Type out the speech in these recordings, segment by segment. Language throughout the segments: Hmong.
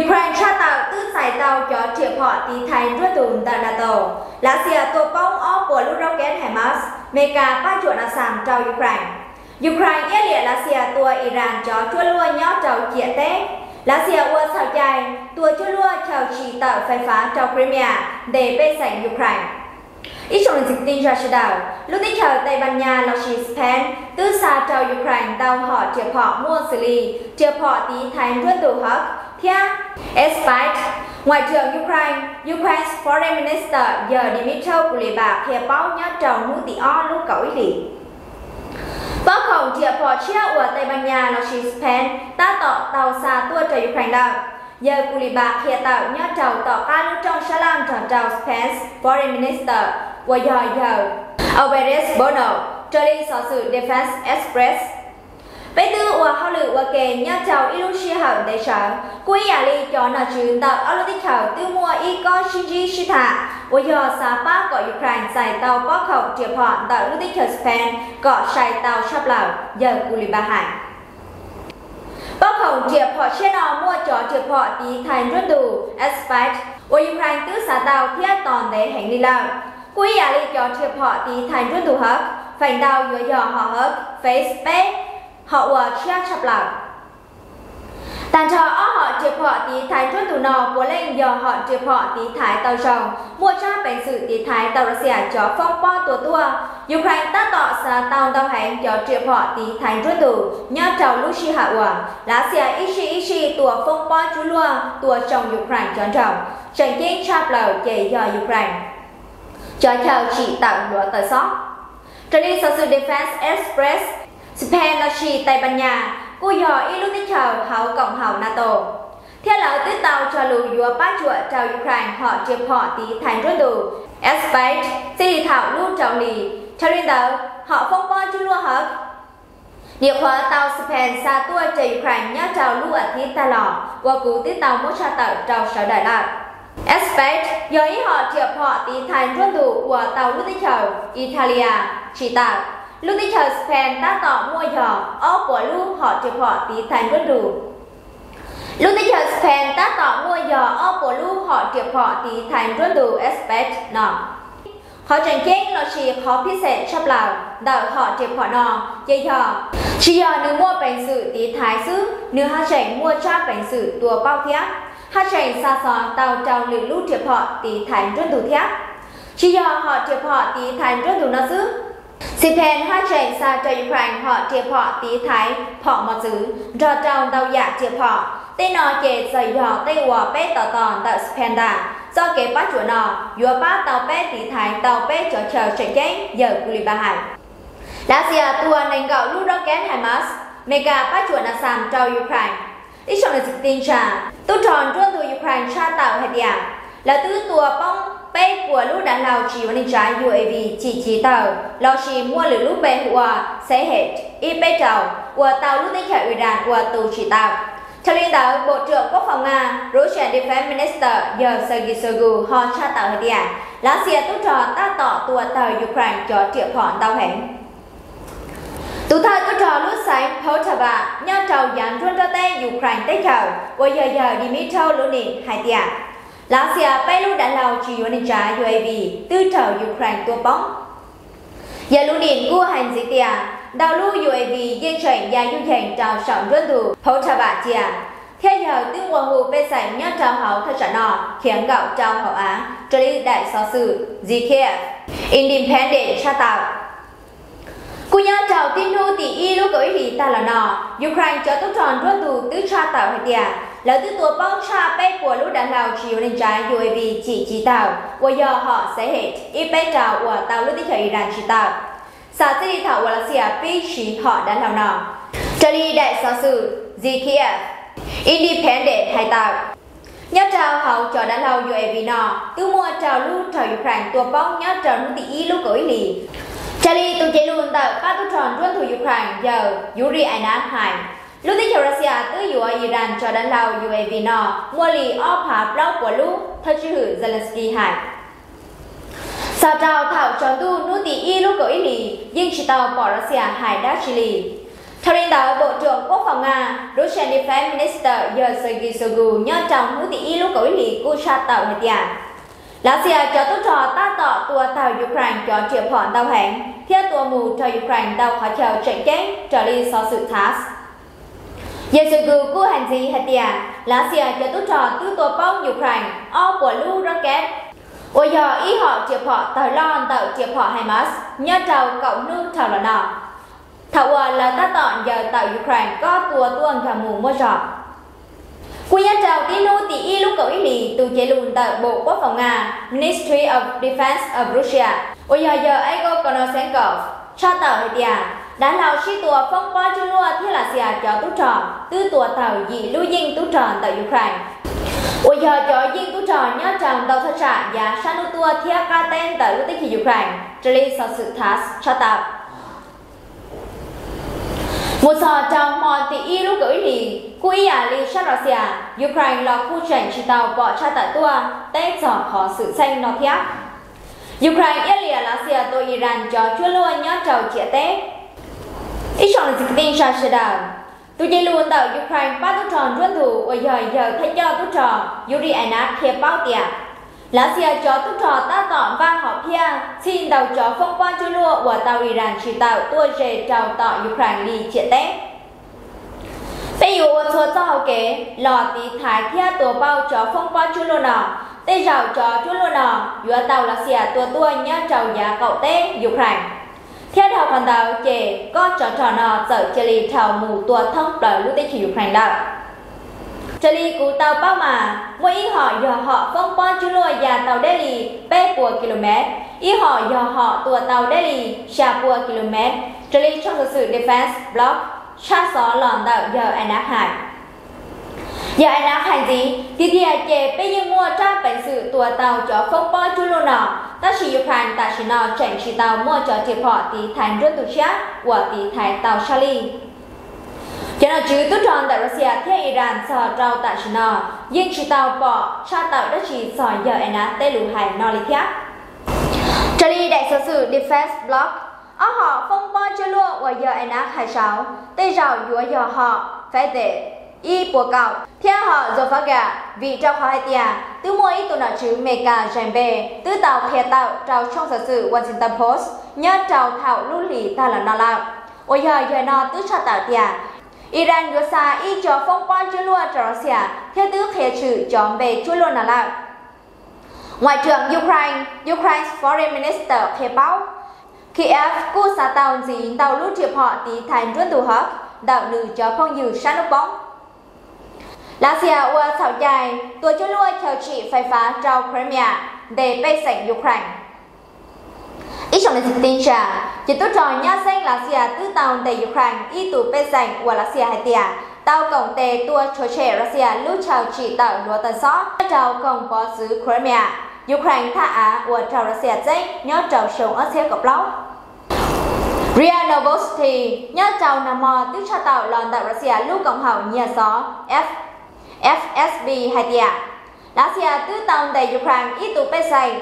Ukraine tshaj tawm twb txais tau cov riam phom tiv thaiv nruab ntug ntawm NATO. Lav Xias tua poob ob puas lub rau kev HIMARS, Mes Kas pab tsuam nas xas rau Ukraine. Ukraine iab liam Lav Xias tua Iran cov cuab luaj nyob rau ciam teb. Lav Xias ua txhaum cai tua cuab luaj chaw tsim tawm fais fav rau Crimea ntes pej xeem Ukraine. Ib tsoom niam txiv kwv tij neej tsa sawv daws, lub teb chaws Tây Ban Nha lossis Spain twb xa rau Ukraine ntau hom riam phom muaj xws li riam phom tiv thaiv nruab ntug HARP thiab Air Spy. Ngoại trưởng Ukraine, Ukraine's Foreign Minister yawg Dmytro Kuleba qhia paub nyob rau hnub tim ob lub kaum ib hlis. Paub khoom riam phom tshiab uas Tây Ban Nha lossis Spain tab tom tau xa tuaj rau Ukraine lawm, yawg Kuleba qhia tawm nyob rau tom qab lub rooj sab laj nrog rau Spain's Foreign Minister uas yog yawg Alberich Bono, raws li xov xwm Defense Express. Peb twb ua hauj lwm ua ke nyob rau ib lub sij hawm ntev tsawv, kuj ib yam li cov nom tswv ntawm ob lub teb chaws twb muaj ib kob sib ntsib sib tham uas yog xav pab kom Ukraine txais tau pob khoom riam phom ntawm lub teb chaws Spain kom sai tau tshaj plaws, yawg Kuleba hais. Pob khoom riam phom tshiab no muaj cov riam phom tiv thaiv nruab ntug Aspide uas Ukraine twb xav tau thiab tos ntev heev li lawm. Kuj ib yam li cov riam phom tiv thaiv nruab ntug HARP, feem ntau yuav yog hom HARP Phase peb, hom uas tshiab tshaj plaws. Tag nrho ob hom riam phom tiv thaiv nruab ntug no puav leej yog hom riam phom tiv thaiv tau zoo, muaj tsab peev xwm tiv thaiv tau Russia cov foob pob tua tuaj. Ukraine tab tom xav tau ntau heev cov riam phom tiv thaiv nruab ntug nyob rau lub sij hawm uas Lav Xias ib sij ib sij tua foob pob cuab luaj tua tsoo Ukraine cov nroog. Tseem ceeb tshaj plaws ces yog Ukraine cov chaw tsim tawm hluav taws xob. Raws li xov xwm Defense Express, Spain lossis Tây Ban Nha kuj yog ib lub teb chaws hauv koom haum NATO, thiab lawv twb tau cog lus yuav pab tsuam rau Ukraine hom riam phom tiv thaiv nruab ntug Aspide txij li thaum lub rau hli. Raws li ntawd, hom foob pob cuab luaj HARP nyuam qhuav tau Spain xa tuaj rau Ukraine nyob rau lub as thiv tag los uas kuv twb tau muab tshaj tawm rau sawv daws lawm. Aspide yog ib hom riam phom tiv thaiv nruab ntug uas tau lub teb chaws Italia tsim tawm. Lub teb chaws Spain tab tom muaj yog ob puas lub hom riam phom tiv thaiv nruab ntug. Lub teb chaws Spain tab tom muaj yog ob puas lub hom riam phom tiv thaiv nruab ntug Aspide no. Qhov tseem ceeb lossis qhov phij xeem tshaj plaws ntawm hom riam phom no ces yog tsis yog nws muaj peev xwm tiv thaiv xwb, nws haj tseem muaj tsab peev xwm tua pauj thiab, haj tseem xa xov tau rau lwm lub riam phom tiv thaiv nruab ntug thiab. Tsis yog hom riam phom tiv thaiv nruab ntug no xwb, Spain haj tseem xa rau Ukraine hom riam phom tiv thaiv phom mos txwv nrog rau ntau yam riam phom. Tej no ces txawm yog tej uas peb tos tos ntawm Spain ntag. Txoj kev pab tsuam no yuav pab tau peb tiv thaiv tau peb cov chaw tseem ceeb, yawg Kuleba hais. Lav Xias tua nees nkaum lub rocket HIMARS, Mes Kas pab tsuam nas xas rau Ukraine. Ib tsoom niam txiv kwv tij neej tsa, tub rog nruab ntug Ukraine tshaj tawm hais tias lawv twb tua poob peb puas lub dav hlau tsis ua neej tsa UAV cim ci taw lossis muaj lwm lub npe hu ua Shahed ib peb rau uas tau lub teb chaws Iran ua tus tsim tawm. Raws li ntawd, Bộ trưởng Quốc phòng Nga, Russian Defense Minister yawg Sergei Shoigu ho tshaj tawm hais tias Lav Xias tub rog tab tom tua tawg Ukraine cov riam phom ntau heev. Tus thawj tub rog lub xeev Poltava nyob rau yav nruab nrab teb Ukraine teb chaws uas yog yawg Dmytro Lutnin hais tias Lav Xias peb lub dav hlau tsis yuav neej tsa UAV twb raug Ukraine tua poob. Yawg Lutnin kuj hais ntxiv tias ntau lub UAV yeej tseem ya yuj yeeg rau saum nruab ntug Poltava cia, thiab yawg twb nqua hu pej xeem nyob rau hauv thaj tsam no khiav nkaum rau hauv av, raws li daim xov xwm The Kyiv Independent tshaj tawm. Kuj nyob rau tib hnub tim ib lub kaum ib hlis tag los no, Ukraine cov tub rog nruab ntug twb tshaj tawm hais tias lawv twb tua poob tshaj peb puas lub dav hlau tsis yuav neej tsa UAV cim ci taw uas yog hom Shahed ib peb rau uas tau lub teb chaws Iran tsim tawm, xam txij li thaum uas Lav Xias pib siv hom dav hlau no. Raws li daim xov xwm The Kyiv Independent hais tawm, nyob rau hauv cov dav hlau UAV no twb muaj rau lub raug Ukraine tua poob nyob rau hnub tim ib lub kaum ib hlis. Raws li tus cev lus ntawm pab tub rog nruab ntug Ukraine yawg Yuri Ihnat hais, lub teb chaws Russia twb yuav Iran cov dav hlau UAV no muaj li ob phav plaub puas lub, thawj tswj hwm Zelensky hais. Txog rau thaum tsaus ntuj hnub tim ib lub kaum ib hlis yeej tsis tau pom Russia hais dab tsi li. Dhau li ntawd, Bộ trưởng Quốc phòng Nga, Russian Defense Minister, yawg Sergei Shoigu nyob rau hnub tim ib lub kaum ib hlis kuj tshaj tawm hais tias Lav Xias cov tub rog tab tom tua tawg Ukraine cov riam phom ntau heev thiab tua mus rau Ukraine ntau qhov chaw tseem ceeb raws li xov xwm TASS. Yawg Shoigu kuj hais ntxiv hais tias Lav Xias cov tub rog twb tua poob Ukraine ob puas lub rocket, uas yog ib hom riam phom tawg loj ntawm riam phom HIMARS nyob rau kaum hnub dhau los no, thaum uas lawv tab tom ncaws tawm Ukraine kob tua tuaj nkag mus muaj zog. Kuj nyob rau tib hnub tim ib lub kaum ib hlis, tus cev lus ntawm Bộ Quốc phòng Nga, Ministry of Defense of Russia, uas yog yawg Igor Konashenkov tshaj tawm hais tias dav hlau sib tua foob pob cuab luaj thiab Lav Xias cov tub rog twb tua tawg yim lub yeej tub rog ntawm Ukraine, uas yog cov yeej tub rog nyob rau ntau thaj tsam yav sab hnub tuaj thiab qab teb ntawm lub teb chaws Ukraine, raws li xov xwm TASS tshaj tawm. Mus txog rau hmo tim ib lub kaum ib hlis, kuj ib yam li sab Lav Xias, Ukraine los kuj tseem tsis tau pom tshaj tawm tuaj teb txog qhov xwm txheej no thiab. Ukraine iab liam Lav Xias tua Iran cov cuab luaj nyob rau ciam teb. Ib tsoom niam txiv kwv tij neej tsa sawv daws, tus cev lus ntawm Ukraine pab tub rog nruab ntug uas yog yawg thawj coj tub rog Yuri Ihnat qhia paub tias Lav Xias cov tub rog tab tom npaj hom phiaj txhij ntau cov foob pob cuab luaj uas tau Iran tsim tawm tuaj ze rau tom Ukraine li ciam teb. Peb yuav ua txhua txoj hau kev los tiv thaiv thiab tua pauj cov foob pob cuab luaj no. Tej zaum cov cuab luaj no yuav tau Lav Xias tua tuaj nyob rau yav qaum teb Ukraine, thiab dhau qhov ntawd ces kob tsov rog no txawm cia li dhau mus tua thoob plaws lub teb chaws Ukraine lawm. Raws li kuv tau paub mas muaj ib hom yog hom foob pob cuab luaj ya tau deb li peb puas ki lu mev, ib hom yog hom tua tau deb li xya puas ki lu mev, raws li tshooj xov xwm Defense Blog tshaj xov los ntawm yawg Ihnat hais. Yawg Ihnat hais ntxiv tias, tiag tiag ces peb yeej muaj rab peev xwm tua tau cov foob pob cuab luaj no, tab sis Ukraine tam sim no tseem tsis tau muaj cov riam phom tiv thaiv nruab ntug tshiab uas tiv thaiv tau sab lij. Cov nom tswv tub rog ntawm Lav Xias thiab Iran txog rau tam sim no yeej tsis tau pom tshaj tawm dab tsi txog yawg Ihnat tej lus hais no li thiab. Raws li daim xov xwm Defense Blog, ob hom foob pob cuab luaj uas yawg Ihnat hais saud tej zaum yuav yog hom Faideh ib puas kaum thiab hom Zalfagab, vim rau qhov hais tias twb muaj ib tug nom tswv Meskas zais npe twb tau qhia tawm rau tshooj xov xwm Washington Post nyob rau thaum lub hlis tag los no lawm, uas yog yawg no twb tshaj tawm tias Iran yuav xa ib co foob pob cuab luaj rau Lav Xias thiab twb qhia tshwm cov npe cuab luaj no lawm. Ngoại trưởng Ukraine, Ukraine's Foreign Minister qhia paub, Kyiv kuj xa tau ntxiv ntau lub riam phom tiv thaiv nruab ntug Hawk ntawm nws cov phooj ywg sab hnub poob. Lav Xias ua txhaum cai tua cuab luaj chaw tsim fais fav rau Crimea ntes pej xeem Ukraine. Ib tsoom niam txiv kwv tij neej tsa, ces tub rog nyab xeeb Lav Xias twb tau ntes Ukraine ib tus pej xeem uas Lav Xias hais tias tau koom tes tua rhuav tshem Lav Xias lub chaw tsim tawm hluav taws xob nyob rau koog pov txwv Crimea, Ukraine thaj av uas raug Lav Xias txeeb nyob rau xyoo ob txhiab kaum plaub. Ria Novosti nyob rau nag hmo twb tshaj tawm los ntawm Lav Xias lub koom haum nyiag xov F S B hais tias Lav Xias twb tau ntes Ukraine ib tus pej xeem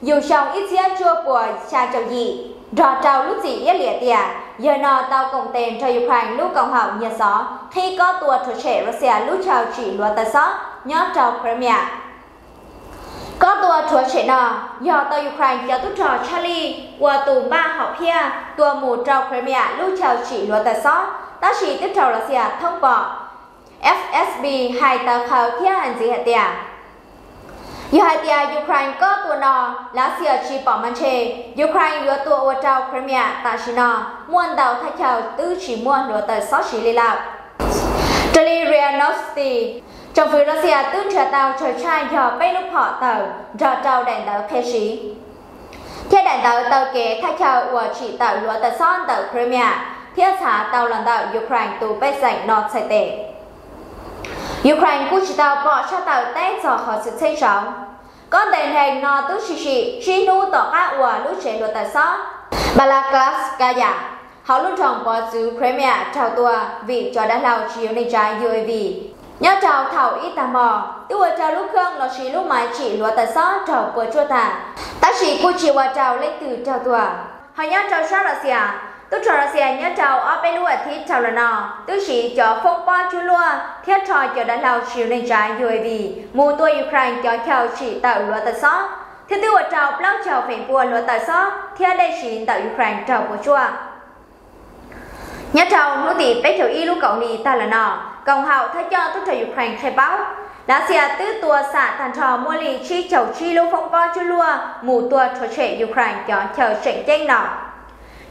yug xyoo ib txhiab cuaj puas xya caum yim, nrog rau lub txim iab liam tias yawg no tau koom tes nrog Ukraine lub koom haum nyiag xov qhib kob tua rhuav tshem Lav Xias lub chaw tsim hluav taws xob nyob rau Crimea. Kob tua rhuav tshem no yog tau Ukraine cov tub rog tshaj lij ua tus npaj hom phiaj tua mus rau Crimea lub chaw tsim hluav taws xob, tab sis twb raug Lav Xias thoob pom. F S B hais tawv qhawv thiab hais ntxiv hais tias yog hais tias Ukraine kob tua no Lav Xias tsis pom mas ntshe Ukraine yuav tua ua rau Crimea tam sim no muaj ntau thaj chaw twb tsis muaj hluav taws xob siv li lawm. Raws li Ria Novosti, tsoom fwv Lav Xias twb nrhiav tau tsawg tshaj yog peb lub phom tawg nrog rau daim ntawv qhia siv thiab daim ntawv taw kev thaj chaw uas tsim tawm hluav taws xob ntawm Crimea thiab txhav tau los ntawm Ukraine tus pej xeem no txhais tes. Ukraine kuj tsis tau pom tshaj tawm teb txog qhov xwm txheej saud. Kob ntes neeg no twb sim sim tsib hnub tom qab uas lub tsev hluav taws xob Balaklavskaya hauv lub nroog pov txwv Crimea raug tua vim cov dav hlau tsis yuav neeg tsav U A V. Nyob rau thaum ib tag hmo, twb ua rau lub khooj lossis lub maiv tsim hluav taws xob raug puas tsuaj tag, tab sis kuj tsis ua rau leej twg raug tuag. Ho nyob rau sab Lav Xias, Tub rog Russia nyob rau ob peb lub as thiv dhau los no twb siv cov foob pob cuab luaj thiab rho cov dav hlau siv neeg tsav UAV mus tua Ukraine cov chaw tsim tawm hluav taws xob, thiab twb ua rau plaub caug feem pua hluav taws xob thiab dej siv ntawm Ukraine raug puas tsuaj. Nyob rau hnub tim peb caug ib lub kaum hli tag los no, koom haum thawj coj tub rog Ukraine qhia paub, Lav Xias twb tua xam tag nrho muaj li tsib caug tsib lub foob pob cuab luaj mus tua rhuav tshem Ukraine cov chaw tseem ceeb no.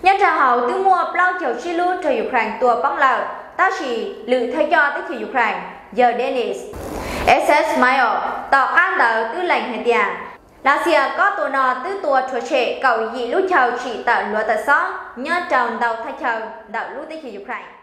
Nyob rau hauv twb muaj plaub caug tsib lub raug Ukraine tua poob lawm, tab sis lwm thawj coj teb chaws Ukraine yawg Denis Ismail tom qab ntawd twb lees hais tias Lav Xias kob tua no twb tua rhuav tshem kaum yim lub chaw tsim tawm hluav taws xob nyob rau ntau thaj chaw ntawm lub teb chaws Ukraine.